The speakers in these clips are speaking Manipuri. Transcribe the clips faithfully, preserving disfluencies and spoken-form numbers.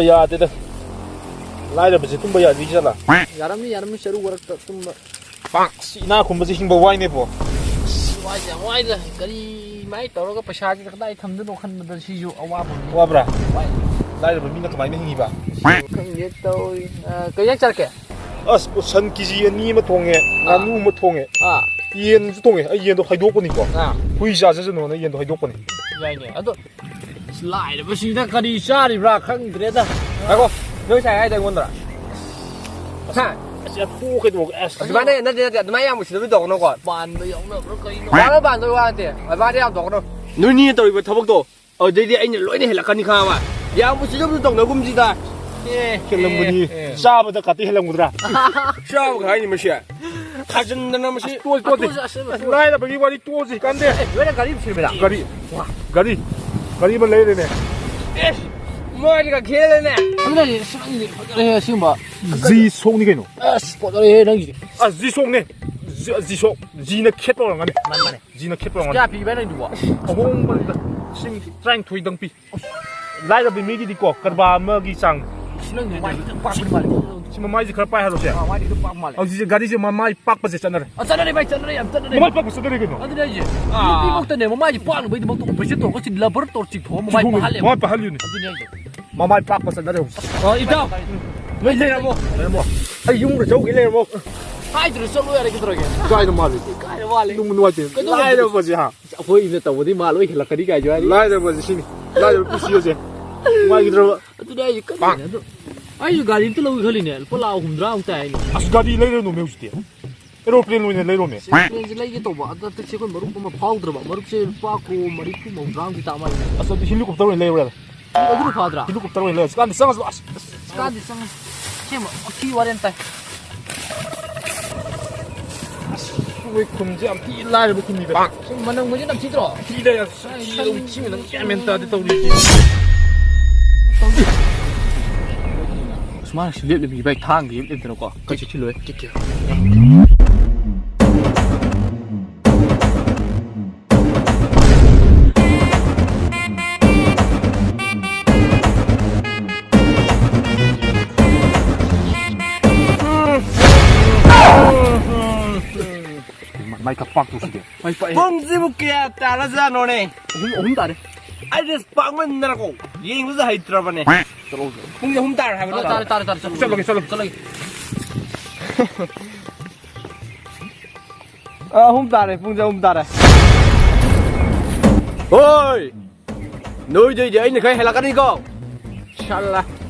ꯌꯥꯗꯦꯗ꯫ ꯂꯥꯏꯔꯕꯁꯦ ꯇꯨꯝꯕ ꯌꯥꯗ꯭ꯔꯤ ꯖꯥꯠꯂꯥ? ꯌꯥꯔꯝꯅꯤ, ꯌꯥꯔꯝꯅꯤ, ꯆꯔꯨ ꯃꯔꯛꯇ ꯇꯨꯝꯕ꯫ ꯑꯁ, ꯏꯅꯥꯛ ꯈꯨꯟꯕꯁꯦ ꯍꯤꯡꯕ ꯋꯥꯏꯅꯦꯕꯣ꯫ ꯑꯁ, ꯋꯥꯏꯗ, ꯋꯥꯏꯗ꯫ ꯀꯔꯤ ꯃꯥꯏ ꯇꯧꯔꯒ ꯄꯩꯁꯥꯁꯦ ꯀꯗꯥꯏ ꯊꯝꯗꯣꯏꯅꯣ ꯈꯟꯕꯗ ꯁꯤꯁꯨ ꯑꯋꯥꯕ ꯑꯃꯅꯤ꯫ ꯋꯥꯕ꯭ꯔꯥ? ꯋꯥꯏ꯫ ꯂꯥꯏꯔꯕ ꯃꯤꯅ ꯀꯃꯥꯏꯅ ꯍꯤꯡꯉꯤꯕ? ꯈꯪꯗꯦ ꯇꯧꯔꯤ꯫ ꯑ, ꯀꯩ ꯏꯟꯖꯥꯡ ꯆꯥꯔꯛꯀꯦ? ꯑꯁ, ꯁꯟ ꯀꯦ ꯖꯤ ꯑꯅꯤ ꯑꯃ ꯊꯣꯡꯉꯦ, ꯑꯥ꯫ ꯉꯥꯅꯨ ꯑꯃ ꯊꯣꯡꯉꯦ꯫ ꯑꯥ꯫ ꯌꯦꯟꯁꯨ ꯊꯣꯡꯉꯦ꯫ ꯑꯩ ꯌꯦꯟꯗꯣ ꯍꯥꯏꯗꯣꯛꯄꯅꯤꯀꯣ꯫ ꯑꯥ꯫ ꯍꯨꯏ ꯆꯥꯖꯁꯅꯨꯅ ꯌꯦꯟꯗꯣ ꯍꯥꯏꯗꯣꯛꯄꯅꯤ꯫ ꯌꯥꯏꯅꯦ꯫ ꯑꯗꯣ ꯑꯁ, ꯂꯥꯏꯔꯕꯁꯤꯡꯗ ꯀꯔꯤ ꯆꯥꯔꯤꯕ꯭ꯔꯥ ꯈꯪꯗ꯭ꯔꯦꯗ꯫ ꯉꯥꯏꯈꯣ, ꯅꯣꯏ ꯉꯁꯥꯏ ꯍꯥꯏꯗꯣ ꯑꯩꯉꯣꯟꯗꯔꯥ? ꯍꯥ? ꯑꯁ, ꯌꯥꯝ ꯇꯣꯛꯀꯦ ꯇꯧꯕ꯫ ꯑꯁ, ꯑꯗꯨꯃꯥꯏꯅ ꯅꯠꯇꯦ, ꯅꯠꯇꯦ, ꯑꯗꯨꯃꯥꯏꯅ ꯌꯥꯝ ꯎꯁꯤꯠꯇꯕꯗꯤ ꯇꯧꯒꯅꯨꯀꯣ꯫ ꯄꯥꯟꯕ ꯌꯥꯎꯅꯕ꯭ꯔꯥ ꯀꯩꯅꯣ? ꯄꯥꯟꯕ ꯄꯥꯟꯗꯕꯒꯤ ꯋꯥ ꯅꯠꯇꯦ, ꯑꯗꯨꯃꯥꯏꯅ ꯌꯥꯝ ꯇꯧꯒꯅꯨ꯫ ꯅꯣꯏꯅꯤ ꯇꯧꯔꯤꯕ ꯊꯕꯛꯇꯣ, ꯑꯗꯨꯗꯩꯗꯤ ꯑꯩꯅ ꯂꯣꯏꯅ ꯍꯦꯜꯂꯛꯀꯅꯤ ꯈꯪꯉꯕ? ꯌꯥꯝ ꯎꯁꯤꯠꯇꯕꯗꯤ ꯇꯧꯅꯒꯨꯝꯁꯤꯗ꯫ ꯑꯦ, ꯍꯦꯜꯂꯝꯒꯅꯤ꯫ ꯑꯦ, ꯑꯦ꯫ ꯆꯥꯕꯗ ꯀꯥꯇꯤ ꯍꯦꯜꯂꯝꯒꯗ꯭ꯔꯥ? ꯆꯥꯕꯒ ꯍꯥꯏꯅꯤ ꯃꯁꯤ꯫ ꯊꯥꯖꯤꯟꯗꯅ ꯃꯁꯤ꯫ ꯑꯁ, ꯇꯣꯛꯑꯁꯤ, ꯇꯣꯛꯑꯁꯤ꯫ ꯑꯁ, ꯇꯣꯛꯑꯁꯤ, ꯑꯁ, ꯑꯁ, ꯂꯥꯏꯔꯕꯒꯤ ꯋꯥꯔꯤ ꯇꯣꯛꯑꯁꯤ ꯀꯥꯟꯗꯦ꯫ ꯑꯦ, ꯂꯣꯏꯅ ꯒꯥꯔꯤ ꯑꯃ ꯁꯤꯟꯕꯤꯔꯥ? ꯒꯥꯔꯤ, ꯋꯥ, ꯒꯥꯔꯤ, ꯒꯥꯔꯤ ꯑꯃ ꯂꯩꯔꯦꯅꯦ꯫ ꯑꯦ, ꯃꯣꯏꯗꯤ ꯒꯥꯔꯤ ꯂꯩꯔꯦꯅꯦ꯫ ꯑꯗꯨꯅꯅꯦ, ꯑꯁ, ꯅꯪꯒꯤꯗꯤ ꯐꯖꯔꯦꯍꯦ, ꯑꯁꯦꯡꯕ꯫ ꯖꯤ ꯁꯣꯛꯅꯤ ꯀꯩꯅꯣ꯫ ꯑꯁ, ꯐꯖꯔꯦꯍꯦ, ꯅꯪꯒꯤꯗꯤ꯫ ꯑꯁ, ꯖꯤ ꯁꯣꯛꯅꯦ꯫ ꯖꯤ, ꯖꯤ ꯁꯣꯛ꯫ ꯖꯤꯅ ꯈꯦꯠꯄ ꯑꯣꯏꯔꯝꯒꯅꯤ꯫ ꯃꯥꯅꯤ, ꯃꯥꯅꯤ꯫ ꯖꯤꯅ ꯈꯦꯠꯄ ꯑꯣꯏꯔꯝꯒꯅꯤ꯫ ꯀꯌꯥ ꯄꯤꯕ ꯅꯪꯗꯨꯕꯣ? ꯑꯍꯣꯡꯕꯅꯤꯗ꯫ ꯂꯤꯁꯤꯡ ꯇꯔꯥꯅꯤꯊꯣꯏꯗꯪ ꯄꯤ꯫ ꯂꯥꯏꯔꯕ ꯃꯤꯒꯤꯗꯤꯀꯣ, ꯀꯔꯕꯥꯔ ꯑꯃꯒꯤ ꯆꯥꯡ꯫ ꯑꯁ, ꯅꯪ ꯃꯃꯥꯏꯗꯤ ꯈꯤꯇꯪ ꯄꯥꯛꯄꯗꯤ ꯃꯥꯜꯂꯦ꯫ ꯁꯤ ꯃꯃꯥꯏꯁꯦ ꯈꯔ ꯄꯥꯏꯍꯜꯂꯣꯁꯦ꯫ ꯑꯥ, ꯃꯃꯥꯏꯗꯤ ꯈꯤꯇꯪ ꯄꯥꯛꯄ ꯃꯥꯜꯂꯦ꯫ ꯍꯧꯖꯤꯛꯁꯦ ꯒꯥꯔꯤꯁꯦ ꯃꯃꯥꯏ ꯄꯥꯛꯄꯁꯦ ꯆꯠꯅꯔꯦ꯫ ꯑꯥ, ꯆꯠꯅꯔꯦ ꯚꯥꯏ, ꯆꯠꯅꯔꯦ, ꯌꯥꯝ ꯆꯠꯅꯔꯦ꯫ ꯃꯃꯥꯏ ꯄꯥꯛꯄ ꯆꯠꯅꯔꯦ ꯀꯩꯅꯣ? ꯑꯗꯨꯅꯦ ꯍꯥꯏꯁꯦ꯫ ꯑꯥ꯫ ꯅꯨꯄꯤꯃꯛꯇꯅꯦ ꯃꯃꯥꯏꯁꯦ ꯄꯥꯛꯅꯕꯒꯤꯗꯃꯛꯇ operation ꯇꯧꯔꯒ ꯁꯤ rubber ꯇꯧꯔ ꯆꯤꯡꯊꯣꯛꯑ ꯃꯃꯥꯏ ꯆꯤꯡꯊꯣꯛꯑ ꯄꯥꯛꯍꯜꯂꯦꯕ꯫ ꯃꯃꯥꯏ ꯄꯥꯛꯍꯜꯂꯤꯅꯦ꯫ ꯑꯗꯨꯅꯦ ꯍꯥꯏꯁꯦ꯫ ꯃꯃꯥꯏ ꯄꯥꯛꯄ ꯆꯠꯅꯔꯦ ꯍꯧꯖꯤꯛ꯫ ꯑꯥ, ꯏꯇꯥꯎ꯫ ꯅꯣꯏ ꯂꯩꯔꯝꯃꯣ꯫ ꯂꯩꯔꯝꯃꯣ꯫ ꯑꯩ ꯌꯨꯝꯗ ꯆꯧꯒꯦ ꯂꯩꯔꯝꯃꯣ꯫ ꯍꯥꯏꯗ꯭ꯔꯁꯨ ꯆꯠꯂꯣ ꯌꯥꯔꯦ, ꯀꯩꯗꯧꯔꯒꯦ? ꯀꯥꯏꯗ ꯃꯥꯜꯂꯤ? ꯀꯥꯏꯗ ꯃꯥꯜꯂꯤ? ꯅꯨꯡꯕꯨ ꯅꯨꯡꯉꯥꯏꯇꯦ꯫ ꯀꯩꯗꯧꯔꯒꯦ? ꯂꯥꯏꯔꯕꯁꯦ ꯍꯥ꯫ ꯑꯩꯈꯣꯏꯅ ꯇꯧꯕꯗꯤ ꯃꯥ ꯂꯣꯏ ꯍꯦꯜꯂꯛꯀꯅꯤ ꯀꯥꯏꯁꯨ ꯍꯥꯏꯔꯤ꯫ ꯂꯥꯏꯔꯕꯁꯦ ꯁꯤꯅꯤ꯫ ꯂꯥꯏꯔꯕ ꯄꯨꯟꯁꯤ ꯑꯁꯦ꯫ ꯅꯨꯡꯉꯥꯏꯈꯤꯗ꯭ꯔꯕ? ꯑꯗꯨꯅꯦ ꯑꯩꯁꯦ ꯈꯜꯂꯤꯅꯦ꯫ ꯑꯗꯣ ꯑꯩꯁꯨ ꯒꯥꯔꯤ ꯑꯝꯇ ꯂꯧꯒꯦ ꯈꯜꯂꯤꯅꯦ꯫ ꯂꯨꯄꯥ ꯂꯥꯈ ꯍꯨꯝꯗ꯭ꯔꯥꯃꯨꯛ ꯇꯥꯏ ꯍꯥꯏꯅꯦ꯫ ꯑꯁ, ꯒꯥꯔꯤ ꯂꯩꯔꯅꯨꯃꯦ ꯍꯧꯖꯤꯛꯇꯤ꯫ Aeroplane ꯑꯣꯏꯅ ꯂꯩꯔꯣꯃꯦ꯫ Aeroplaneꯁꯦ ꯂꯩꯒꯦ ꯇꯧꯕ꯫ ꯑꯗꯣ ꯍꯟꯗꯛꯁꯦ ꯑꯩꯈꯣꯏ ꯃꯔꯨꯞ ꯑꯃ ꯐꯥꯎꯗ꯭ꯔꯕ꯫ ꯃꯔꯨꯞꯁꯦ ꯂꯨꯄꯥ ꯀ꯭ꯔꯣꯔ ꯃꯔꯤꯐꯨ ꯃꯧꯗ꯭ꯔꯥꯃꯨꯛꯇꯤ ꯇꯥ ꯃꯥꯜꯂꯦ꯫ ꯑꯁ, ꯑꯗꯨꯗꯤ helicopter ꯑꯣꯏꯅ ꯂꯩꯔꯣ ꯌꯥꯔꯦ꯫ ꯑꯗꯨꯅ ꯐꯗ꯭ꯔꯥ? Helicopter ꯑꯣꯏꯅ ꯂꯩꯔꯣ꯫ ꯆꯤꯛꯀꯥꯟꯗꯤ ꯆꯪꯉꯁꯨ, ꯑꯁ꯫ ꯆꯤꯛꯀꯥꯟꯗꯤ ꯆꯪꯉꯦ꯫ ꯁꯦꯝꯕ ꯋꯥꯊꯤ ꯋꯥꯔꯦꯝ ꯇꯥꯏ꯫ ꯑꯁ, ꯑꯩꯈꯣꯏ ꯈꯨꯟꯁꯦ ꯌꯥꯝ ꯊꯤ ꯂꯥꯏꯔꯕ ꯈꯨꯟꯅꯤꯗ꯫ ꯁꯤ ꯃꯅꯝꯒꯁꯦ ꯅꯝꯊꯤꯗ꯭ꯔꯣ? ꯊꯤꯗ ꯌꯥꯝ ꯊꯤꯗ ꯌꯥꯝ ꯊꯤꯕ ꯅꯪ ꯒ꯭ꯌꯥꯟ ꯃꯦꯟ ꯇꯥꯗꯦ ꯇꯧꯔꯤꯁꯦ꯫ ꯑꯁ, ꯃꯥꯅ ꯁꯤ ꯂꯦꯞꯂꯤꯕ ꯏꯕꯥꯏ ꯊꯥꯡꯒ ꯌꯦꯞꯂꯤꯗꯅꯀꯣ꯫ ꯀꯩꯁꯨ ꯊꯤꯜꯂꯣꯏ꯫ ꯀꯤꯛ, ꯀꯤꯛ꯫ ꯑꯩ ꯈꯛ ꯄꯥꯛ ꯇꯧꯁꯤꯒꯦ꯫ ꯄꯨꯡꯁꯤꯕꯨ ꯀꯌꯥ ꯇꯥꯔꯖꯥꯠꯅꯣꯅꯦ? ꯑꯍꯨꯝ, ꯑꯍꯨꯝ ꯇꯥꯔꯦ꯫ ꯑꯩꯗꯤ ꯄꯥꯛꯃꯟꯗꯅꯀꯣ ꯌꯦꯡꯕꯁꯨ ꯍꯩꯇ꯭ꯔꯕꯅꯦ꯫ ꯆꯠꯂꯣ꯫ ꯄꯨꯡꯁꯦ ꯑꯍꯨꯝ ꯇꯥꯔꯦ ꯍꯥꯏꯕ ꯅꯠꯇ꯭ꯔꯣ? ꯇꯥꯔꯦ, ꯇꯥꯔꯦ, ꯇꯥꯔꯦ, ꯆꯠꯂꯣ꯫ ꯆꯠꯂꯒꯦ, ꯆꯠꯂꯒꯦ꯫ ꯑ, ꯑꯍꯨꯝ ꯇꯥꯔꯦ, ꯄꯨꯡꯁꯦ ꯑꯍꯨꯝ ꯇꯥꯔꯦ꯫ ꯍꯣꯏ! ꯅꯣꯏꯗꯩꯗꯤ ꯑꯩꯅ ꯈꯔ ꯍꯦꯜꯂꯛꯀꯅꯤꯀꯣ꯫ ꯁꯜꯂꯥ꯫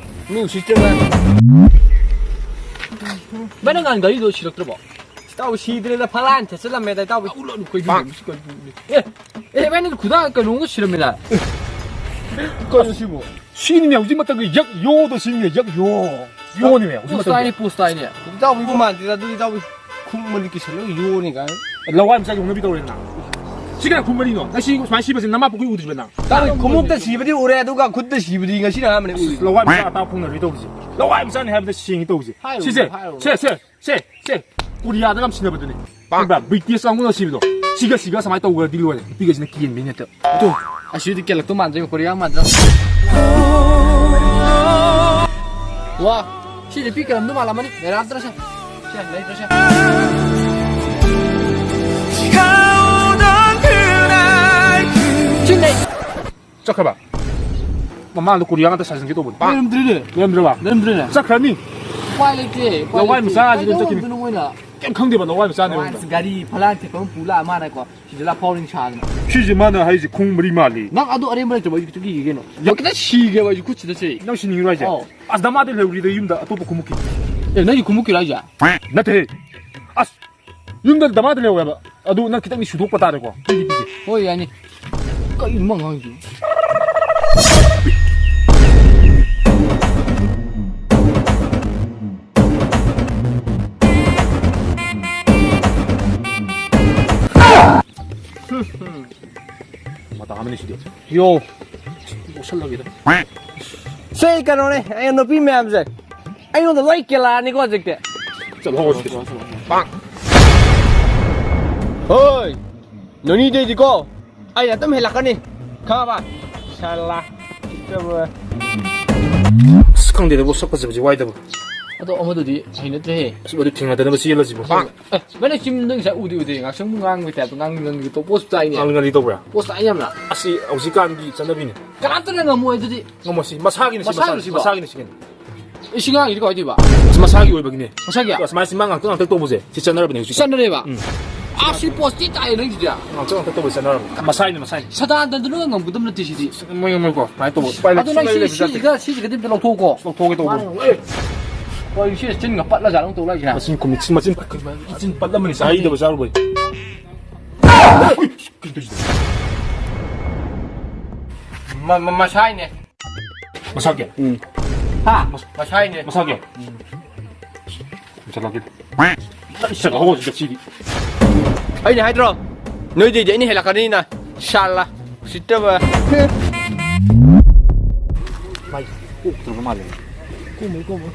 ꯃꯤ ꯎꯁꯤꯠꯇ꯭ꯔꯤꯕ꯫ ꯚꯥꯏ, ꯅꯪ ꯅꯍꯥꯟ ꯒꯥꯔꯤꯗꯣ ꯁꯤꯔꯛꯇ꯭ꯔꯕꯣ? ꯏꯇꯥꯎ, ꯁꯤꯗ꯭ꯔꯦꯗ, ꯐꯂꯥꯟ ꯊꯦꯠꯆꯜꯂꯝꯃꯦꯗ, ꯏꯇꯥꯎꯕꯤ꯫ ꯎꯠꯂꯣ, ꯀꯩꯅꯣ, ꯀꯩꯅꯣ, ꯀꯩꯅꯣ꯫ ꯑꯦ, ꯑꯦ, ꯚꯥꯏ, ꯅꯪ ꯈꯨꯗꯥꯡ ꯀꯩꯅꯣꯝꯒ ꯁꯤꯔꯝꯃꯦꯗ꯫ ꯀꯩꯅꯣ ꯁꯤꯕꯣ? ꯁꯤꯅꯤꯅꯦ, ꯍꯧꯖꯤꯛ ꯃꯇꯝꯒꯤ ꯌꯛ ꯌꯣꯗꯣ ꯁꯤꯅꯤꯅꯦ, ꯌꯛ ꯌꯣ꯫ ꯌꯣꯅꯤꯅꯦ, ꯍꯧꯖꯤꯛ ꯄꯣꯁ ꯇꯥꯏꯅꯦ, ꯃꯇꯝꯒꯤ꯫ ꯄꯣꯁ ꯇꯥꯏꯅꯦ꯫ ꯏꯇꯥꯎꯕꯤꯕꯨ ꯃꯥꯟꯗꯦꯗ, ꯑꯗꯨꯗꯤ ꯏꯇꯥꯎꯕꯤ ꯈꯨꯝꯃꯗꯤ ꯀꯤꯁꯜꯂꯒ ꯌꯣꯅꯤ ꯀꯥꯏꯅ꯫ ꯂꯋꯥꯏ ꯃꯆꯥ ꯌꯣꯛꯅꯕꯤ ꯇꯧꯔꯦꯗꯅ꯫ ꯁꯤ ꯀꯅꯥ ꯈꯨꯝꯕꯅꯤꯅꯣ? ꯅꯪ ꯁꯤ ꯁꯨꯃꯥꯏꯅ ꯁꯤꯕꯁꯦ ꯅꯃꯥ ꯄꯣꯛꯄꯗꯩ ꯎꯗ꯭ꯔꯤꯕ ꯅꯪ? ꯏꯇꯥꯎꯕꯤ ꯈꯨꯃꯨꯛꯇ ꯁꯤꯕꯗꯤ ꯎꯔꯦ, ꯑꯗꯨꯒ ꯈꯨꯠꯇ ꯁꯤꯕꯗꯤ ꯉꯁꯤꯅ ꯑꯍꯥꯟꯕꯅꯦ ꯎꯔꯤꯁꯦ꯫ ꯂꯋꯥꯏ ꯃꯆꯥ ꯑꯇꯥ ꯐꯣꯡꯅꯔꯤ ꯇꯧꯕꯁꯦ꯫ ꯂꯋꯥꯏ ꯃꯆꯥꯅꯤ ꯍꯥꯏꯕꯗ ꯁꯦꯡꯉꯤ ꯇꯧꯕꯁꯦ꯫ ꯍꯥꯏꯔꯨꯅꯨ, ꯁꯤꯁꯦ, ꯍꯥꯏꯔꯨꯅꯨ꯫ ꯁꯦ, ꯁꯦ, ꯁꯦ, ꯁꯦ, ꯀꯣꯔꯤꯌꯥꯗ ꯌꯥꯝ ꯁꯤꯟꯅꯕꯗꯨꯅꯤ꯫ ꯈꯪꯕ꯭ꯔꯥ? ꯕ꯭ꯔꯤꯇꯤꯁ ꯀꯥꯡꯕꯨꯅ ꯁꯤꯕꯗꯣ꯫ ꯁꯤꯒ ꯁꯤꯒ ꯁꯨꯃꯥꯏꯅ ꯇꯧꯈ꯭ꯔꯗꯤ ꯂꯣꯏꯔꯦ꯫ ꯅꯨꯄꯤꯒꯩꯁꯤꯅ ꯀꯦꯟꯕꯩ ꯅꯠꯇ꯫ ꯑꯗꯨ, ꯑꯁꯤꯗꯤ ꯀꯦꯜꯂꯛꯇꯧ ꯃꯥꯟꯗ꯭ꯔꯦ, ꯀꯣꯔꯤꯌꯥ ꯃꯥꯟꯗ꯭ꯔꯣ? ꯋꯥ, ꯁꯤ ꯅꯨꯄꯤ ꯀꯦꯜꯂꯝꯗꯧ ꯃꯥꯜꯂꯝꯃꯅꯤ꯫ ꯂꯩꯔꯝꯗ꯭ꯔꯁꯦ꯫ ꯁꯦ, ꯂꯩꯇ꯭ꯔꯁꯦ꯫ ꯁꯤ ꯂꯩ꯫ ꯆꯠꯈ꯭ꯔꯕ? ꯃꯃꯥꯡꯗ ꯀꯣꯔꯤꯌꯥ ꯉꯥꯛꯇ ꯁꯥꯖꯟꯒꯦ ꯇꯧꯕꯅꯤ꯫ ꯂꯩꯔꯝꯗ꯭ꯔꯤꯅꯦ꯫ ꯂꯩꯔꯝꯗ꯭ꯔꯕ? ꯂꯩꯔꯝꯗ꯭ꯔꯤꯅꯦ꯫ ꯆꯠꯈ꯭ꯔꯅꯤ꯫ ꯎꯄꯥꯏ ꯂꯩꯇꯦ, ꯎꯄꯥꯏ ꯂꯋꯥꯏ ꯂꯩꯇꯦ꯫ ꯃꯆꯥꯁꯤꯗ ꯀꯩꯗꯧ ꯆꯠꯈꯤꯅꯤ꯫ ꯉꯝꯗꯣꯏꯅꯣ ꯃꯣꯏꯅ? ꯀꯩꯝ ꯈꯪꯗꯦꯕ ꯂꯋꯥꯏ ꯃꯆꯥꯅꯦꯕ꯫ ꯂꯋꯥꯏ ꯒꯥꯔꯤ ꯐꯂꯥꯡ ꯊꯦꯛꯄ ꯑꯃ ꯄꯨ ꯂꯥꯛꯑ ꯃꯥꯅꯀꯣ, ꯁꯤꯗ ꯂꯥ ꯐꯥꯎꯔꯤꯡ ꯁꯥꯗꯅ꯫ ꯁꯤꯁꯦ ꯃꯥꯅ ꯍꯥꯏꯁꯦ ꯈꯣꯡ ꯃꯔꯤ ꯃꯥꯜꯂꯤ꯫ ꯅꯪ ꯑꯗꯨ ꯑꯔꯦꯝꯕ ꯂꯩꯇ꯭ꯔꯕ ꯑꯩ ꯈꯤꯇꯪ ꯌꯦꯡꯒꯦ ꯀꯩꯅꯣ꯫ ꯌꯥ- ꯈꯤꯇꯪ ꯁꯤꯒꯦꯕ ꯑꯩꯁꯨ ꯈꯨꯠꯁꯤꯗ ꯁꯤ꯫ ꯅꯪ ꯁꯤꯅꯤꯡꯉꯤꯔꯣ ꯍꯥꯏꯁꯦ? ꯑꯧ꯫ ꯑꯁ, ꯗꯃꯥꯗ ꯂꯩꯍꯧꯔꯤꯗ ꯌꯨꯝꯗ ꯑꯇꯣꯞꯄ ꯈꯨꯃꯨꯛꯀꯤ꯫ ꯑꯦ, ꯅꯪꯒꯤ ꯈꯨꯃꯨꯛꯀꯤꯔꯣ ꯍꯥꯏꯁꯦ? ꯅꯠꯇꯦ꯫ ꯑꯁ, ꯌꯨꯝꯗ ꯗꯃꯥꯗ ꯂꯩꯍꯧꯋꯦꯕ꯫ ꯑꯗꯨ ꯅꯪ ꯈꯤꯇꯪꯗꯤ ꯁꯨꯗꯣꯛꯄ ꯇꯥꯔꯦꯀꯣ꯫ ꯄꯤꯒꯦ, ꯄꯤꯒꯦ꯫ ꯍꯣꯏ, ꯌꯥꯅꯤ꯫ ꯀꯩꯅꯣ ꯃꯥ ꯉꯥꯡꯉꯤꯁꯤꯕꯨ? ꯃꯇꯥ ꯑꯃꯅꯤ ꯁꯤꯗꯤ꯫ ꯌꯣ꯫ ꯂꯧꯁꯜꯂꯒꯦꯗ꯫ ꯁꯤ ꯀꯩꯅꯣꯅꯦ, ꯑꯩ ꯅꯨꯄꯤ ꯃꯌꯥꯝꯁꯦ ꯑꯩꯉꯣꯟꯗ ꯂꯣꯏ ꯀꯦꯜꯂꯛꯑꯅꯤꯀꯣ ꯍꯧꯖꯤꯛꯇꯤ꯫ ꯆꯠꯂꯣ, ꯆꯠꯂꯣ, ꯆꯠꯂꯣ꯫ ꯍꯣꯏ, ꯅꯣꯅꯤꯗꯩꯗꯤꯀꯣ ꯑꯩ ꯑꯗꯨꯝ ꯍꯦꯜꯂꯛꯀꯅꯤ, ꯈꯪꯉꯕ? ꯁꯥꯂꯥ꯫ ꯑꯁ, ꯈꯪꯗꯦꯗ, ꯕꯣ, ꯁꯛ ꯐꯖꯕꯁꯦ ꯋꯥꯏꯗꯕ꯫ ꯑꯗꯣ ꯑꯃꯗꯨꯗꯤ ꯍꯩꯅꯗ꯭ꯔꯦꯍꯦ꯫ ꯑꯁ, ꯃꯗꯨ ꯊꯦꯡꯅꯗꯅꯕ ꯆꯦꯜꯂꯁꯤꯕꯣ꯫ ꯑꯦ, ꯃꯅꯦ ꯆꯤꯝꯗꯣ ꯉꯁꯥꯏ ꯎꯗꯤ ꯎꯗꯦ, ꯉꯥꯛꯁꯪꯕꯨ ꯉꯥꯡꯕꯩ ꯇꯥꯏꯞꯇ ꯉꯥꯡꯂꯤ ꯉꯥꯡꯂꯤ ꯇꯧ, ꯄꯣꯁ ꯇꯥꯏꯅꯦ꯫ ꯉꯥꯡꯂꯤ ꯉꯥꯡꯂꯤ ꯇꯧꯕ꯭ꯔꯥ? ꯄꯣꯁ ꯇꯥꯏ ꯌꯥꯝꯅ꯫ ꯑꯁꯤ ꯍꯧꯖꯤꯛꯀꯥꯟꯒꯤ ꯆꯠꯅꯕꯤꯅꯤ꯫ ꯀꯅꯥꯝꯇꯅ ꯉꯝꯃꯣꯏ ꯑꯗꯨꯗꯤ꯫ ꯉꯝꯃꯣ ꯁꯤ, ꯃꯁꯥꯒꯤꯅꯤ ꯁꯤ, ꯃꯁꯥꯒꯤꯅꯤ ꯃꯁꯥ-, ꯁꯤꯕꯣ? ꯃꯁꯥꯒꯤꯅꯤ ꯁꯤ ꯀꯩꯅꯣ꯫ ꯑꯦ, ꯁꯤ ꯉꯥꯡꯉꯤꯁꯤ ꯀꯃꯥꯏꯅ ꯇꯧꯕ? ꯁꯤ ꯃꯁꯥꯒꯤ ꯑꯣꯏꯕꯒꯤꯅꯦ꯫ ꯃꯁꯥꯒꯤ? ꯑꯁ, ꯃꯥꯏ ꯁꯤ ꯃꯥ ꯉꯥꯛꯇ ꯉꯥꯛꯇ ꯇꯧꯕꯁꯦ ꯁꯤ ꯆꯠꯅꯔꯕꯅꯦ ꯍꯧꯖꯤꯛ꯫ ꯆꯠꯅꯔꯦꯕ? ꯎꯝ꯫ ꯑꯥ, ꯁꯤ ꯄꯣꯁꯇꯤ ꯇꯥꯏꯌꯦ ꯅꯪꯒꯤꯗꯤ꯫ ꯉꯥꯛꯇ ꯉꯥꯛꯇ ꯇꯧꯕꯁꯦ ꯆꯠꯅꯔꯕꯅꯦ꯫ ꯃꯁꯥꯒꯤꯅꯤ, ꯃꯁꯥꯒꯤ꯫ ꯁꯗꯥꯅꯟꯗꯅ ꯉꯝꯒꯗꯕ ꯅꯠꯇꯦ ꯁꯤꯗꯤ꯫ ꯃꯣꯏ ꯉꯝꯃꯣꯏꯀꯣ꯫ ꯁꯨꯃꯥꯏꯅ ꯇꯧꯕ꯫ ꯎꯄꯥꯏ ꯂꯩꯇꯦ꯫ ꯑꯗꯨ ꯅꯪ ꯁꯨꯡꯂꯩ ꯁꯤ, ꯂꯩꯕ ꯖꯥꯠ ꯁꯤꯁꯤꯒ, ꯁꯤꯁꯤꯒꯗꯤ ꯑꯝꯇ ꯂꯧꯊꯣꯛꯎꯀꯣ꯫ ꯂꯧꯊꯣꯛꯀꯦ ꯇꯧꯕꯅꯤ꯫ ꯃꯥꯅ ꯂꯧꯔꯦ꯫ ꯍꯣꯏ, ꯁꯤ ꯆꯤꯟꯒ ꯄꯠꯂ ꯖꯥꯠꯂ ꯇꯧ ꯂꯥꯛꯏꯁꯦ꯫ ꯃꯆꯤꯟ ꯈꯨꯝꯃꯤ-, ꯃꯆꯤꯟ ꯄꯠ-, ꯃꯆꯤꯟ ꯄꯠꯂꯝꯃꯅꯤ ꯆꯥꯍꯩꯗꯕ ꯆꯥꯔꯨꯕꯩ꯫ ꯎꯏ, ꯀꯩꯅꯣ ꯇꯧꯔꯤꯁꯤꯗꯤ? ꯃ-, ꯃ-, ꯃꯁꯥꯏꯅꯦ꯫ ꯃꯁꯥꯒꯤ? ꯎꯝ꯫ ꯍꯥ? ꯃꯁꯥꯏꯅꯦ꯫ ꯃꯁꯥꯒꯤ? ꯎꯝ꯫ ꯆꯠꯂꯒꯦ꯫ ꯅꯪ ꯆꯠꯂꯣ, ꯍꯧꯖꯤꯛ ꯆꯠꯁꯤꯗꯤ꯫ ꯑꯩꯅ ꯍꯥꯏꯗ꯭ꯔꯣ? ꯅꯣꯏꯗꯩꯗꯤ ꯑꯩꯅ ꯍꯦꯜꯂꯛꯀꯅꯤꯅ꯫ ꯁꯥꯂꯥ꯫ ꯎꯁꯤꯠꯇꯕ꯫ ꯃꯥꯏ ꯀꯣꯛꯇ꯭ꯔꯕ ꯃꯥꯜꯂꯦ꯫ ꯀꯣꯝꯃꯣꯏ, ꯀꯣꯝꯃꯣꯏ꯫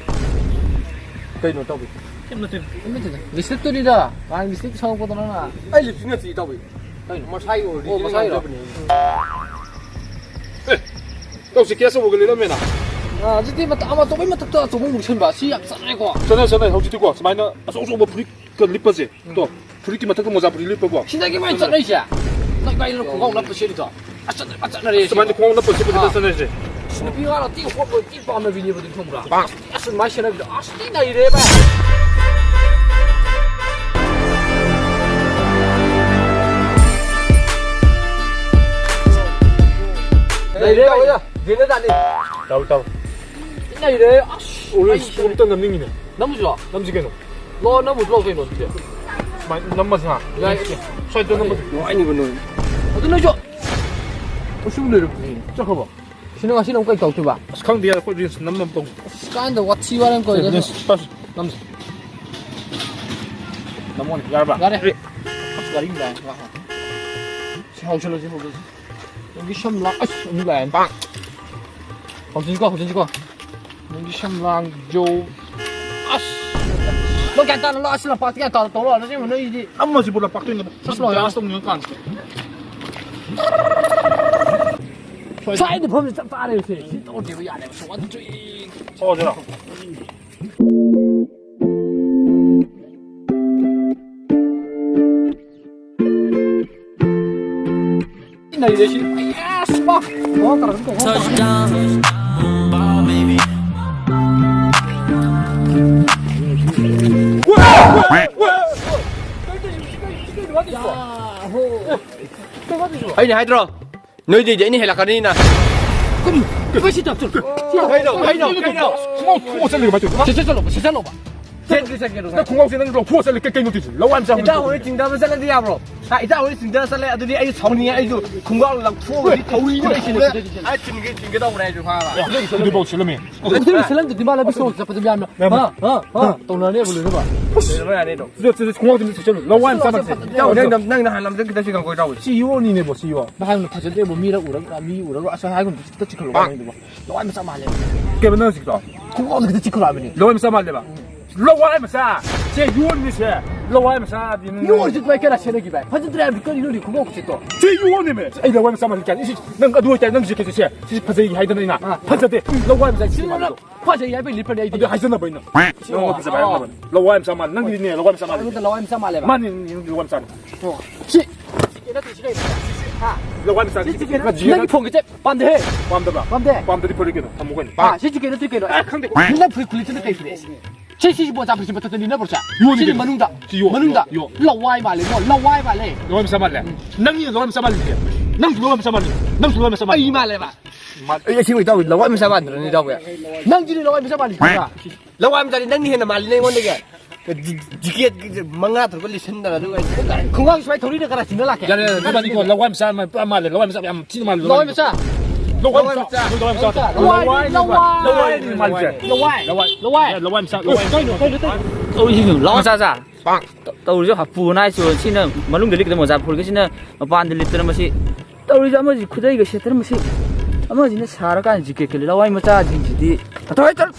ꯀꯩꯅꯣ ꯇꯧꯕꯤ? ꯀꯩꯝ ꯅꯠꯇꯦ꯫ ꯀꯩꯝ ꯅꯠꯇꯦꯗ꯫ ꯂꯤꯞꯁꯇꯤꯛꯇꯨꯅꯤꯗ꯫ ꯉꯍꯥꯟ ꯂꯤꯞꯁꯇꯤꯛ ꯁꯪꯉꯛꯄꯗꯣ ꯅꯪꯅ꯫ ꯑꯩ ꯂꯤꯞꯁꯇꯤꯛ ꯅꯠꯇꯦ ꯏꯇꯥꯎꯕꯤ꯫ ꯀꯩꯅꯣ? ꯃꯁꯥꯒꯤ ꯑꯣꯏꯔꯤꯖꯤꯅꯦꯜ ꯑꯣ, ꯃꯁꯥꯒꯤꯔꯣ? ꯌꯥꯎꯖꯕꯅꯦ꯫ ꯑꯦ, ꯇꯧꯁꯤ, ꯀꯦꯁ ꯑꯆꯧꯕꯒ ꯂꯩꯔꯝꯃꯦꯅ꯫ ꯑꯥ, ꯍꯧꯖꯤꯛꯇꯤ ꯃꯇꯝ ꯑꯃ ꯑꯆꯧꯕꯒꯤ ꯃꯊꯛꯇ ꯑꯆꯧꯕ ꯑꯃꯨꯛ ꯂꯤꯠꯁꯟꯕ꯫ ꯁꯤ ꯌꯥꯝ ꯆꯠꯅꯔꯦꯀꯣ꯫ ꯆꯠꯅꯩ, ꯆꯠꯅꯩ꯫ ꯍꯧꯖꯤꯛꯇꯤꯀꯣ, ꯁꯨꯃꯥꯏꯅ ꯑꯆꯧ ꯑꯆꯧꯕ ꯐꯨꯔꯤꯠꯀ ꯂꯤꯠꯄꯁꯦ꯫ ꯎꯝ꯫ ꯇꯣ, ꯐꯨꯔꯤꯠꯀꯤ ꯃꯊꯛꯇ ꯃꯣꯖꯥ ꯐꯨꯔꯤꯠ ꯂꯤꯠꯄꯀꯣ꯫ ꯁꯤꯗꯒꯤ ꯃꯥꯏ ꯆꯠꯅꯩꯁꯦ꯫ ꯅꯪ ꯀꯥꯏꯗꯅꯣ ꯈꯣꯡꯒ꯭ꯔꯥꯎ ꯅꯞꯄ ꯁꯦꯠꯂꯤꯗꯣ? ꯑꯁ, ꯆꯠꯅꯩ, ꯐꯖꯅ ꯆꯠꯅꯔꯦ ꯁꯤ꯫ ꯁꯨꯃꯥꯏꯅ ꯈꯣꯡꯎꯞ ꯅꯞꯄ ꯁꯦꯠꯄꯗꯤ ꯑꯥ꯫ ꯆꯠꯅꯔꯤꯁꯦ꯫ ꯑꯁ, ꯅꯨꯄꯤ ꯑꯉꯥꯡ ꯑꯇꯤ ꯍꯣꯠꯄ ꯇꯤ ꯄꯥꯝꯅꯕꯤꯅꯦꯕ ꯑꯗꯨ, ꯈꯪꯕ꯭ꯔꯥ? ꯄꯥꯝ-, ꯑꯁ, ꯑꯗꯨꯃꯥꯏꯅ ꯁꯦꯠꯅꯕꯤꯗꯣ ꯑꯁ, ꯊꯤ ꯅꯩꯔꯦ ꯚꯥꯏ꯫ ꯅꯩꯔꯦ ꯚꯥꯏ꯫ ꯇꯧ, ꯇꯧ꯫ ꯊꯤ ꯅꯩꯔꯦ ꯑꯁ꯫ ꯑꯣꯔꯦꯟꯖ ꯑꯩ ꯑꯝꯇ ꯅꯝꯅꯤꯡꯉꯤꯅꯦ꯫ ꯅꯝꯃꯨꯁꯤꯔꯣ? ꯅꯝꯁꯤ ꯀꯩꯅꯣ꯫ ꯂꯣ, ꯅꯝꯃꯨꯁꯤ ꯂꯣ ꯀꯩꯅꯣ ꯑꯗꯨꯗꯤ꯫ ꯁꯨꯃꯥꯏꯅ ꯅꯝꯃꯁꯤ ꯍꯥ꯫ ꯌꯥꯏ꯫ ꯁ꯭ꯋꯥꯏꯗ ꯅꯝꯃꯁꯤ꯫ ꯅꯨꯡꯉꯥꯏꯅꯤꯕ ꯅꯣꯏ꯫ ꯑꯗꯨ ꯅꯣꯏꯁꯨ꯫ ꯑꯁꯨꯝ ꯂꯩꯔꯕꯅꯤ꯫ ꯆꯠꯈ꯭ꯔꯕꯣ? ꯁꯤꯅ ꯉꯁꯤꯅ ꯑꯃꯨꯛ ꯀꯩ ꯇꯧꯗꯣꯏꯕ? ꯑꯁ, ꯈꯪꯗꯦ, ꯑꯩꯈꯣꯏ ꯔꯤꯜꯁ ꯅꯝꯅꯕ ꯇꯧꯁꯤ꯫ ꯑꯁ, ꯀꯥꯟꯗ ꯋꯥꯊꯤ ꯋꯥꯔꯦꯝ ꯀꯧꯏꯗ꯫ Reels first ꯅꯝꯁꯤ꯫ ꯅꯝꯃꯣꯅꯦ, ꯌꯥꯔꯕ? ꯌꯥꯔꯦ꯫ ꯑꯁ, ꯒꯥꯔꯤ ꯑꯃ ꯂꯥꯛꯑꯦ꯫ ꯉꯥꯏꯈꯣ꯫ ꯁꯤ ꯍꯧꯖꯤꯜꯂꯁꯤ, ꯍꯧꯖꯤꯜꯂꯁꯤ꯫ ꯅꯪꯒꯤ ꯁꯝ ꯂꯥꯡ-, ꯑꯁ, ꯑꯃꯨꯛ ꯂꯥꯛꯑꯦ꯫ ꯄꯥꯡ꯫ ꯍꯧꯖꯤꯟꯁꯤꯀꯣ, ꯍꯧꯖꯤꯟꯁꯤꯀꯣ꯫ ꯅꯪꯒꯤ ꯁꯝ ꯂꯥꯡ ꯖꯧ꯫ ꯑꯁ꯫ ꯅꯪ ꯒ꯭ꯌꯥꯟ ꯇꯥꯅ ꯂꯥꯛꯑꯣ, ꯑꯁꯤ ꯂꯝꯄꯥꯛꯇ ꯒ꯭ꯌꯥꯟ ꯇꯥꯅ ꯇꯧꯔꯣ, ꯅꯆꯦ ꯅꯣꯏꯗꯤ꯫ ꯑꯃꯁꯤꯕꯨ ꯂꯝꯄꯥꯛꯇ ꯑꯣꯏꯅ ꯑꯁ, ꯂꯣꯏꯔꯦ꯫ ꯗꯥꯟꯁ ꯇꯧꯅꯤꯡꯉ ꯀꯥꯟꯁꯤꯗ꯫ ꯁ꯭ꯋꯥꯏꯗ ꯐꯝꯁꯤ ꯆꯞ ꯆꯥꯔꯦ ꯁꯦ꯫ ꯁꯤ ꯇꯧꯗꯦꯕ ꯌꯥꯗꯦꯕ꯫ ꯁꯣ ꯋꯥꯟ ꯊ꯭ꯔꯤ꯫ ꯊꯣꯛꯑꯁꯤꯔꯣ? ꯅꯩꯔꯦ ꯁꯤ꯫ ꯑꯁ, ꯃꯥ꯫ ꯃꯥ ꯇꯧꯔꯒ ꯇꯧꯔꯒ ꯇꯧꯔꯒ꯫ ꯑꯩꯅ ꯍꯥꯏꯗ꯭ꯔꯣ? ꯅꯣꯏꯗꯩꯗꯤ ꯑꯩꯅ ꯍꯦꯜꯂꯛꯀꯅꯤꯅ꯫ ꯀꯔꯤ? ꯀꯔꯤ ꯁꯤ ꯇꯥꯛꯆꯔ? ꯀꯩꯅꯣ, ꯀꯩꯅꯣ, ꯀꯩꯅꯣ? ꯈꯣꯡꯎꯞ ꯊꯣꯛꯑ ꯆꯠꯂꯤꯔꯣ ꯀꯃꯥꯏꯅ ꯇꯧꯔꯤꯅꯣ? ꯁꯦ, ꯁꯦ, ꯆꯠꯂꯣꯕ, ꯁꯦ, ꯆꯠꯂꯣꯕ꯫ ꯆꯦꯟꯗꯤ ꯆꯠꯀꯦ, ꯅꯪ ꯈꯣꯡꯎꯞꯁꯦ ꯅꯪ ꯂꯧꯊꯣꯛꯑ ꯆꯠꯂꯦ, ꯀꯩ-, ꯀꯩꯅꯣ ꯇꯧꯔꯤꯁꯦ? ꯂꯋꯥꯏ ꯃꯆꯥ ꯏꯇꯥꯎ ꯍꯣꯏ ꯆꯤꯡꯗꯕ ꯆꯠꯂꯗꯤ ꯌꯥꯕ꯭ꯔꯣ? ꯍꯥ, ꯏꯇꯥꯎ ꯍꯣꯏ ꯆꯤꯡꯗꯕ ꯆꯠꯂꯦ, ꯑꯗꯨꯗꯤ ꯑꯩꯁꯨ ꯁꯥꯎꯅꯤꯡꯉꯦ, ꯑꯩꯁꯨ ꯈꯣꯡꯒ꯭ꯔꯥꯎ ꯂꯪꯊꯣꯛꯑꯒꯗꯤ ꯊꯧꯔꯤꯅ ꯑꯩ ꯁꯤꯜꯂꯦ꯫ ꯑꯩ ꯊꯤꯟꯒꯦ, ꯊꯤꯟꯒꯦ ꯇꯧꯕꯅꯦ ꯑꯩꯁꯨ, ꯈꯪꯉꯕ? ꯑꯗꯨꯗꯤ ꯁꯤꯜꯂꯝꯃꯦ꯫ ꯑꯗꯨꯗꯤ ꯁꯤꯜꯂꯝꯗ꯭ꯔꯗꯤ ꯃꯥ ꯂꯝꯕꯤ ꯁꯣꯔꯣꯛ ꯆꯠꯄꯗ ꯃꯌꯥꯝꯅ ꯍꯥ, ꯍꯥ, ꯍꯥ ꯇꯧꯅꯔꯅꯦꯕ ꯂꯣꯏꯅꯃꯛ꯫ ꯂꯣꯏꯅꯃꯛ ꯌꯥꯅꯤ ꯑꯗꯨꯝ꯫ ꯁꯤꯗ, ꯁꯤꯗ ꯈꯣꯡꯒ꯭ꯔꯥꯎ ꯊꯤꯟꯕ ꯆꯠꯁꯜꯂꯨ꯫ ꯂꯋꯥꯏ ꯃꯆꯥ ꯃꯥꯟꯁꯦ꯫ ꯏꯇꯥꯎ, ꯅꯪ, ꯅꯪ ꯅꯍꯥꯟ ꯂꯝꯖꯦꯟ ꯈꯤꯇꯪ ꯆꯦꯟꯈꯠꯂꯛꯑꯣ, ꯏꯇꯥꯎ꯫ ꯁꯤ ꯏꯑꯣꯅꯤꯅꯦꯕꯣ, ꯁꯤ ꯏꯑꯣ꯫ ꯅꯍꯥꯟ ꯐꯖꯗꯦꯕꯣ, ꯃꯤꯔ ꯎꯔꯒ, ꯃꯤ ꯎꯔꯒ ꯑꯁ ꯍꯥꯏꯒꯨꯝ ꯈꯤꯇ ꯆꯤꯛꯈꯠꯂꯨ ꯄꯥꯡ꯫ ꯍꯥꯏꯗꯨꯕꯣ꯫ ꯂꯋꯥꯏ ꯃꯆꯥ ꯃꯥꯜꯂꯦ꯫ ꯀꯩꯅꯣ ꯅꯪ ꯍꯧꯖꯤꯛꯀꯤꯗꯣ? ꯈꯣꯡꯒ꯭ꯔꯥꯎꯗ ꯈꯤꯇ ꯆꯤꯛꯈꯠꯂꯨ ꯍꯥꯏꯕꯅꯤ꯫ ꯂꯋꯥꯏ ꯃꯆꯥ ꯃꯥꯜꯂꯦꯕ꯫ ꯂꯋꯥꯏ ꯃꯆꯥ! ꯁꯦ, ꯌꯣꯟꯅꯤꯁꯦ! ꯂꯋꯥꯏ ꯃꯆꯥꯗꯤ ꯅꯪ ꯌꯣꯟꯅꯤꯁꯦ ꯑꯗꯨꯃꯥꯏ ꯀꯅꯥ ꯁꯦꯠꯅꯈꯤ ꯚꯥꯏ? ꯐꯖꯗ꯭ꯔꯦ ꯍꯥꯏꯕꯗꯤ ꯀꯔꯤꯅꯣꯅꯦ ꯈꯣꯡꯒ꯭ꯔꯥꯎ ꯈꯨꯆꯦꯠꯇꯣ? ꯁꯤ ꯌꯣꯟꯅꯤꯃꯦ! ꯑꯩ ꯂꯋꯥꯏ ꯃꯆꯥ ꯃꯥꯜꯂꯤ ꯀꯥꯏꯅ꯫ ꯏꯁ, ꯅꯪ ꯑꯗꯨ ꯑꯣꯏꯇꯥꯔꯗꯤ ꯅꯪ ꯖꯦꯀꯦꯠꯁꯦ ꯁꯦ, ꯁꯤ ꯐꯖꯩ ꯍꯥꯏꯗꯅ ꯑꯩꯅ꯫ ꯑꯥ꯫ ꯐꯖꯗꯦ! ꯂꯋꯥꯏ ꯃꯆꯥ ꯁꯤ ꯁꯤ ꯅꯪ ꯃꯥꯜꯂꯤꯗꯣ꯫ ꯐꯖꯩ ꯍꯥꯏꯕꯩ ꯂꯤꯠꯄꯅꯦ ꯑꯩꯗꯤ꯫ ꯑꯗꯨ ꯍꯥꯏꯖꯅꯕ ꯑꯩꯅ꯫ ꯁꯤ ꯅꯪꯉꯣꯟꯗ ꯐꯖꯕ ꯍꯥꯏꯔꯝꯅꯕꯅꯤ꯫ ꯂꯋꯥꯏ ꯃꯆꯥ ꯃꯥꯜꯂꯤ꯫ ꯅꯪꯒꯤꯗꯤꯅꯦ, ꯂꯋꯥꯏ ꯃꯆꯥ ꯃꯥꯜꯂꯤ꯫ ꯑꯩꯉꯣꯟꯗ ꯂꯋꯥꯏ ꯃꯆꯥ ꯃꯥꯜꯂꯦꯕ꯫ ꯃꯥꯅꯤ, ꯅꯪ ꯂꯋꯥꯏ ꯃꯆꯥꯅꯤ꯫ ꯑꯣ꯫ ꯁꯤ ꯖꯦꯀꯦꯠ ꯅꯠꯇ꯭ꯔꯤ ꯁꯤ ꯀꯩꯅꯣ? ꯍꯥ? ꯂꯋꯥꯏ ꯃꯆꯥ ꯁꯤ ꯖꯦꯀꯦꯠ ꯖꯦꯀꯦꯠ ꯅꯠꯇ꯭ꯔꯤ꯫ ꯅꯪꯒꯤ ꯐꯣꯟꯒꯤꯁꯦ ꯄꯥꯝꯗꯦꯍꯦ꯫ ꯄꯥꯝꯗꯕ꯭ꯔꯥ? ꯄꯥꯝꯗꯦ꯫ ꯄꯥꯝꯗꯗꯤ ꯐꯨꯔꯤꯠ ꯀꯩꯅꯣ? ꯊꯝꯃꯨ ꯀꯩꯅꯣ꯫ ꯑꯥ, ꯁꯤ ꯖꯦꯀꯦꯠ ꯅꯠꯇ꯭ꯔꯤ ꯀꯩꯅꯣ? ꯑꯦ, ꯈꯪꯗꯦ꯫ ꯅꯪ ꯐꯨꯔꯤꯠ ꯈꯨꯂꯤꯠꯁꯤꯅ ꯀꯩ ꯐꯨꯔꯤꯠ? ꯁꯤ, ꯁꯤ, ꯁꯤ ꯕꯣꯟ ꯆꯥ ꯐꯨꯔꯤꯠꯁꯤ ꯃꯊꯛꯇꯅꯤ ꯅꯠꯇ꯭ꯔꯣ ꯁꯦ? ꯌꯣꯟꯅꯤ ꯁꯤꯒꯤ ꯀꯩꯅꯣ꯫ ꯃꯅꯨꯡꯗ꯫ ꯁꯤ ꯌꯣ, ꯃꯅꯨꯡꯗ꯫ ꯌꯣ, ꯌꯣ꯫ ꯂꯋꯥꯏ ꯃꯥꯜꯂꯦ, ꯏꯕꯣ, ꯂꯋꯥꯏ ꯃꯥꯜꯂꯦ꯫ ꯂꯋꯥꯏ ꯃꯆꯥ ꯃꯥꯜꯂꯦ꯫ ꯅꯪꯒꯤ ꯂꯋꯥꯏ ꯃꯆꯥ ꯃꯥꯜꯂꯤꯁꯦ꯫ ꯅꯪꯁꯨ ꯂꯋꯥꯏ ꯃꯆꯥ ꯃꯥꯜꯂꯤ꯫ ꯅꯪꯁꯨ ꯂꯋꯥꯏ ꯃꯆꯥ ꯃꯥꯜꯂꯤ꯫ ꯑꯩ ꯃꯥꯜꯂꯦꯕ꯫ ꯃꯥ-, ꯑꯩ ꯑꯁꯦꯡꯕ ꯏꯇꯥꯎ, ꯂꯋꯥꯏ ꯃꯆꯥ ꯃꯥꯟꯗ꯭ꯔꯅꯦ ꯏꯇꯥꯎꯕꯤ? ꯅꯪꯁꯤꯗꯤ ꯂꯋꯥꯏ ꯃꯆꯥ ꯃꯥꯜꯂꯤ ꯈꯪꯕ꯭ꯔꯥ? ꯂꯋꯥꯏ ꯃꯆꯥꯗꯤ ꯅꯪꯅ ꯍꯦꯟꯅ ꯃꯥꯜꯂꯤꯅꯦ ꯑꯩꯉꯣꯟꯗꯒꯤ꯫ ꯖꯤ-, ꯖꯤꯀꯦꯠ ꯃꯉꯥ ꯇꯔꯨꯛ ꯂꯤꯁꯤꯟꯗꯅ ꯑꯗꯨꯒ ꯑꯩ ꯈꯣꯡꯒ꯭ꯔꯥꯎ ꯁꯨꯃꯥꯏꯅ ꯊꯧꯔꯤꯅ ꯀꯅꯥ ꯆꯤꯡꯅ ꯂꯥꯛꯀꯦ? ꯌꯥꯔꯦ, ꯌꯥꯔꯦ, ꯅꯕꯥꯅꯤꯀꯣ ꯂꯋꯥꯏ ꯃꯆꯥ ꯑꯃ ꯄꯨꯔꯥ ꯃꯥꯜꯂꯦ, ꯂꯋꯥꯏ ꯃꯆꯥ ꯌꯥꯝ ꯊꯤꯅ ꯃꯥꯜꯂꯦ, ꯂꯋꯥꯏ ꯂꯋꯥꯏ ꯃꯆꯥ꯫ ꯂꯋꯥꯏ ꯃꯆꯥ꯫ ꯂꯋꯥꯏ ꯃꯆꯥ꯫ ꯂꯋꯥꯏ, ꯂꯋꯥꯏ꯫ ꯂꯋꯥꯏ ꯃꯥꯜꯂꯤꯁꯦ꯫ ꯂꯋꯥꯏ꯫ ꯂꯋꯥꯏ꯫ ꯂꯋꯥꯏ ꯃꯆꯥ, ꯂꯋꯥꯏ꯫ ꯀꯩꯅꯣ, ꯀꯩꯅꯣ, ꯀꯩꯅꯣ? ꯇꯧꯔꯤꯁꯤꯅ ꯂꯋꯥꯏ ꯃꯆꯥ ꯁꯥ꯫ ꯇꯧ-, ꯇꯧꯔꯤꯁꯦ ꯍꯥꯄꯨ ꯅꯥꯏꯁꯨ ꯁꯤꯅ ꯃꯅꯨꯡꯗ ꯂꯤꯠꯀꯗꯕ ꯃꯣꯖꯥ ꯐꯨꯔꯤꯠꯀ ꯁꯤꯅ ꯃꯄꯥꯟꯗ ꯂꯤꯠꯇꯅ ꯃꯁꯤ ꯇꯧꯔꯤꯁꯦ꯫ ꯑꯃꯁꯤ ꯈꯨꯗꯩꯒ ꯁꯦꯠꯇꯅ ꯃꯁꯤ ꯑꯃꯁꯤꯅ ꯁꯥꯔꯀꯥꯟꯗ ꯖꯤꯀꯦꯠꯀ ꯂꯤꯠ-, ꯂꯋꯥꯏ ꯃꯆꯥꯁꯤꯡꯁꯤꯗꯤ꯫ ꯑꯊꯣꯏ, ꯑꯊꯣꯏ꯫